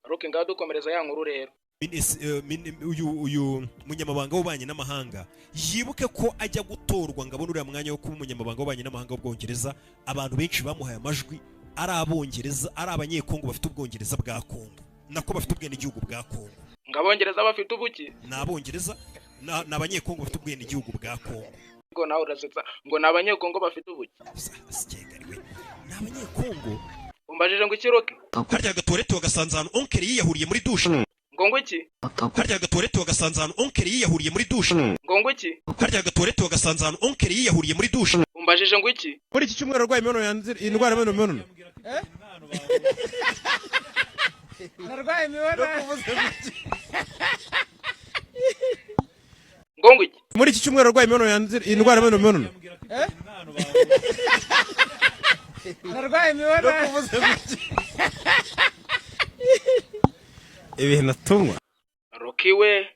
Rocky, ngaho dukomereza ya nkuru rero. Uyu munyamabanga w'ububanyi n'amahanga yibuke ko ajya gutorwa ngo abone uriya mwanya wo kuba umunyamabanga w'ububanyi n'amahanga w'Ubwongereza, abantu benshi bamuhaye amajwi ari Abongereza, ari Abanyekongo bafite Ubwongereza bwa Kongo, nako bafite ubwenegihugu bwa Kongo. Ngo Abongereza bafite ubuki? Ni Abongereza, ni Abanyekongo bafite ubwenegihugu bwa Kongo. Ngo nawe urasetsa, ngo ni Abanyekongo bafite ubuki? Sikengariwe, ni Abanyekongo. Umbajije ngo iki, Rocky? Harya agatuwarete wagasanze ahantu oncle yiyahuriye muri douche? Ngo iki? Harya agatuwarete wagasanze ahantu oncle yiyahuriye muri douche? Ngo iki? Harya agatuwarete wagasanze ahantu oncle yiyahuriye muri douche? Umbajije ngo iki? Muri iki cyumweru arwaye imibonano yanze indwara y'imibonano. Narwaye imibonano. Ngo iki? Muri iki cyumweru arwaye imibonano yanze indwara y'imibonano. Narwaye imibonano. Ibintu tunywa. Rocky we.